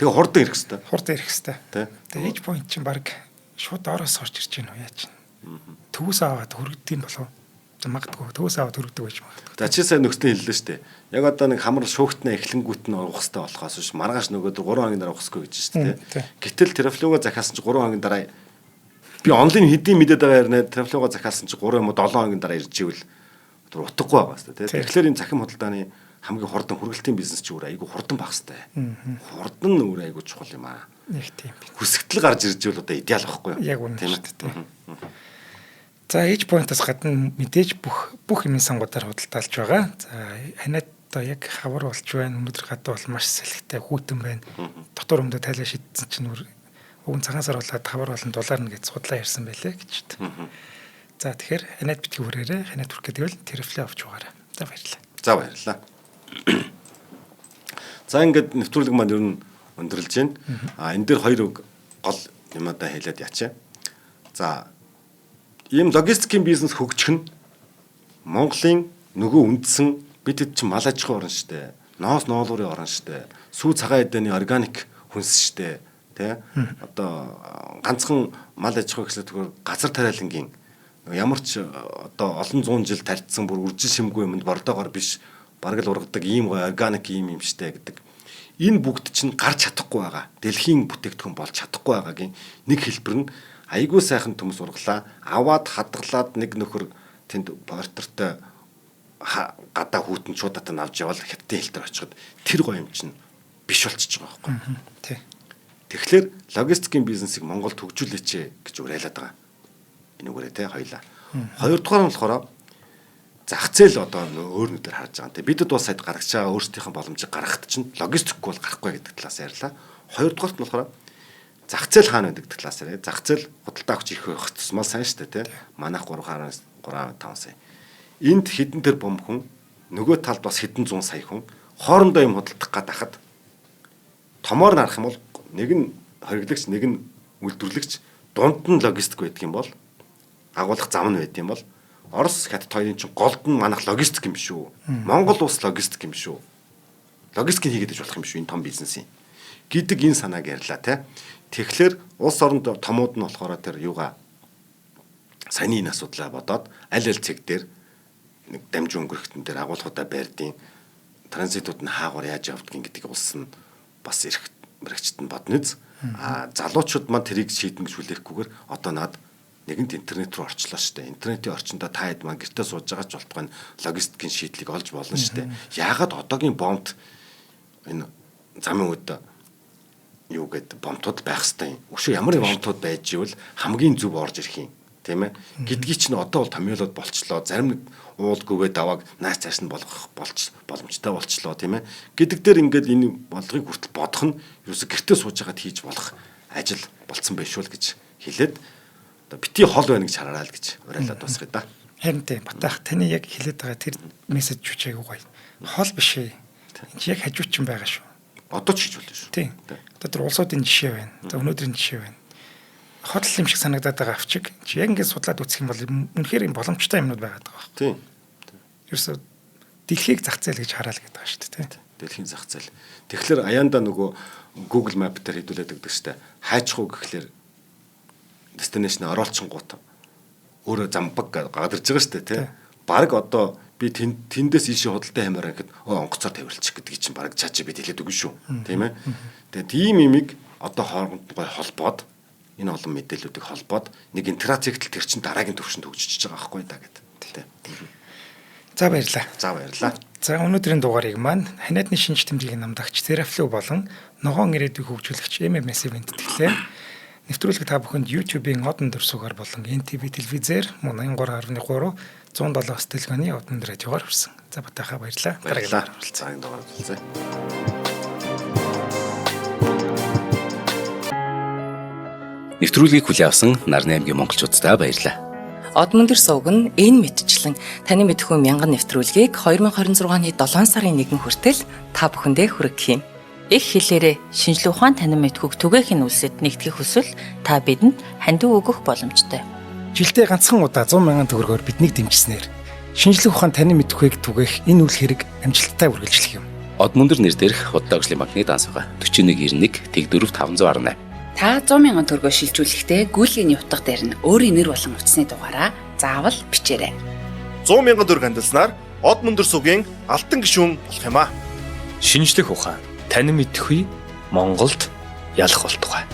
Тэгээ хурдан ирэх хэвээр. Хурдан ирэх хэвээр. Тэгээ H point чинь баг шууд ороос орж ирж байна уу яаж чинь. Төвөөс аваад хөргөдөг юм болов. Магадгүй төвөөс аваад хөргөдөг байж магадгүй. За чи сайн нөхцөл хэллээ шүү дээ. Яг одоо нэг хамар шүүхтнээ эхлэнгүүт нь уух хэрэгтэй болохоос биш маргааш нөгөө 3 хоногийн дараа уух хэрэгтэй гэж шүү дээ. Гэтэл Teraflex-га захиалсан чи 3 хоногийн дараа би онлайн хэдийн мэдээд байгаа ярина Teraflex-га захиалсан чи 3 юм уу 7 хоногийн дараа ирж ивэл тэр утгагүй байгаа шүү дээ. Тэгэхээр энэ цахим худалдааны хамгийн хурдан хүргэлтийн бизнес чи өөр айгүй хурдан байх хэрэгтэй. Хурдан нь өөр айгүй чухал юм аа. Яг тийм. Хүсэгтэл гарч ирж ивэл одоо идеал байхгүй юу? Яг үнэн шүү дээ. За H point-аас гадна мэдээж бүх эмийн сангуудаар худалдаалж байгаа. За ханиад одоо яг хавар болж байна. Өнөөдөр гадаа бол маш салхитай хүйтэн байна. Дотор өмдөө тайлаа шидсэн чинь уг нь цагаан сар болоод хавар болон дулаарна гэж судлаа ярьсан байлээ гэж. За тэгэхээр ханиад битгий хүрээрээ, ханиад хүрэх гэдэг бол Teraflex авч угаарай. За баярлалаа. За баярлалаа. За ингээд нэвтрүүлэг маань ер нь өндөрлж байна. А энэ дээр хоёр үг гол юмудаа хэлээд ячаа. За ийм логистикийн бизнес хөгжих нь Монголын нөгөө үндсэн бид хэд чинь мал аж ахуйн орн штэ. Ноос ноолуурын орн штэ. Сүү цагаан эдэний органик хүнс штэ. Тэ? Одоо ганцхан мал аж ахуй гэхлээр зүгээр газар тариалангийн ямар ч одоо олон зуун жил тарьдсан бүр үржил шимгүй юмд бордоогоор биш бараг л ургадаг ийм гоё органик ийм юм штэ гэдэг. Энэ бүгд чинь гарч чадахгүй байгаа. Дэлхийн бүтээгдэхүүн болж чадахгүй байгаагийн нэг хэлбэр нь айгүй сайхан төмс ургалаа. Аваад хадгалаад нэг нөхөр тэнд портертой гадаа хүүтэн шуудатаа авч явбал хятадын хил дээр очиход тэр гоё юм чинь биш болчихж байгаа байхгүй. Тий. Тэгэхээр логистикийн бизнесийг Монголд хөгжүүлээч гэж уриалаад байгаа. Энүүгээрээ те хоёлаа. Хоёрдугаар нь болохоор зах зээл одоо өөр нүдээр харж байгаа. Тэ бидэд бол сайд гаргаж байгаа өөрсдийнх нь боломжийг гаргахад чинь логистикгүй бол гарахгүй гэдэг талаас ярьлаа. Хоёрдугаарт нь болохоор зах зээл хаана байдаг гэдэг талаас яриа. Зах зээл худалдаа авч ирэх байх тусмал сайн шүү дээ, тэ. Манайх 3.3.5 сая. Энд хэдэн тэр бом хүн, нөгөө талд бас хэдэн зуун сая хүн хоорондоо юм худалдах гад ахад томоор нь харах юм бол нэг нь хориглагч, нэг нь үйлдвэрлэгч, дунд нь логистик байдаг юм бол агуулах зам нь байдаг юм бол Орос Хятад хоёрын чинь голд нь манайх логистик юм шүү. Монгол улс логистик юм шүү. Логистикийг хийгээд иж болох юм шүү энэ том бизнесийн гэдэг энэ санааг ярьлаа те. Тэгэхээр улс оронд томууд нь болохоор тэр юугаа саяны энэ асуудлаа бодоод аль аль цэг дээр нэг дамжин өнгөрөхтөн дээр агуулгуудаа байрдیں۔ Транзитууд нь хаагур яаж явдгийг гэдэг улс нь бас эрх баригчд нь бодно биз. А залуучууд маань тэрийг шийднэ гэж хүлээхгүйгээр одоо над нэгэнт интернет рүү орчлоо штэ. Интернетийн орчиндөө та хэд маань гэртээ сууж байгаа ч болтугай логистикийн шийдлийг олж болно штэ. Яагаад одоогийн бомбт энэ замын үед юу гэд бомтууд байх хэвээр юм. Өшөө ямар бомтууд байж ивэл хамгийн зөв орж ирэх юм. Тийм ээ. Гэдгийг чинь одоо бол томьёолоод болчлоо. Зарим нэг уул гүвээ давааг нааш цааш нь болгох болж боломжтой болчлоо, тийм ээ. Гэдэг дээр ингээд энэ бодлогыг хүртэл бодох нь ерөөсө гэртээ сууж байгаад хийж болох ажил болцсон байх шүү л гэж хэлээд одоо бити хол байна гэж хараарай л гэж уриалаад дуусгая да. Харин тийм Батах, таны яг хэлээд байгаа тэр мессеж юу ч айгүй гоё. Хол биш ээ. Энд чи яг хажуучин байгаа шүү. Одоо ч хийж болно шүү. Тийм. Одоо тэр улсуудын жишээ байна. За өнөөдрийн жишээ байна. Хол юм шиг санагдаад байгаа авчиг. Чи яг ингээд судлаад үзэх юм бол үнэхээр юм боломжтой юмнууд байгаад байгаа байхгүй. Тийм. Ерөөсө дэлхийг зах зээл гэж хараал гэдэг байгаа шүү дээ. Дэлхийн зах зээл. Тэгэхээр аяанда нөгөө Google Map дээр хэдүүлээд өгдөг шүү дээ. Хайчих уу гэхлээр destination оруулчихгуут өөрөө замбаг гадарж байгаа шүү дээ, тий. Бараг одоо би тэндээс ийшээ худалдаа хиймээр гэхэд онгоцоор тавирлчих гэдгийг чинь бараг чаачаа бид хэлээд өгнө шүү. Тийм ээ. Тэгээ тийм имийг одоо хооронд гой холбоод энэ олон мэдээллүүдийг холбоод нэг интеграцийг тэр чинь дараагийн төвшөнд хөгжиж байгаа байхгүй да гэдэг. Тий. За баярлалаа. За баярлалаа. За өнөөдрийн дугаарыг маань ханиадны шинж тэмдгийг намдагч Teraflex болон ногоон ирээдүйг хөгжүүлэгч MMS event тэтгэлээ. Нэвтрүүлэг та бүхэнд YouTube-ийн одон дөрсөөр болон NTV телевизээр мөн 83.3 107 стелгоны одон радиогоор хүрсэн. За Батаха баярлалаа. Дараагийн дугаар уулзъя. Нэвтрүүлгийг хүлээн авсан Нарны аймгийн монголчууддаа баярлалаа. Одмөндөр сувг нь энэ мэтчлэн таны мэдхүү мянган нэвтрүүлгийг 2026 оны 7 сарын 1 хүртэл та бүхэндээ хүргэх юм. Их хэлээрээ шинжлэх ухаан танин мэдхүйг түгээх нь үлсэд нэгтгэх хүсвэл та бидэнд хандив өгөх боломжтой. Жилдээ ганцхан удаа 100 мянган төгрөгөөр биднийг дэмжсэнээр шинжлэх ухаан танин мэдхүйг түгээх энэ үйл хэрэг амжилттай үргэлжлэх юм. Одмөндөр нэр дээрх Худалдаа хөгжлийн банкны данс байгаа. 4191 Тэг4 518. Та 100 мянган төгрөгөөр шилжүүлэхдээ гүйлгээний утга дээр нь өөрийн нэр болон утасны дугаараа заавал бичээрэй. 100 мянган төгрөг хандилснаар од мөндөр сугийн алтан гишүүн болох юм аа. Шинжлэх ухаан танин мэдэхгүй Монголд ялах болтугай.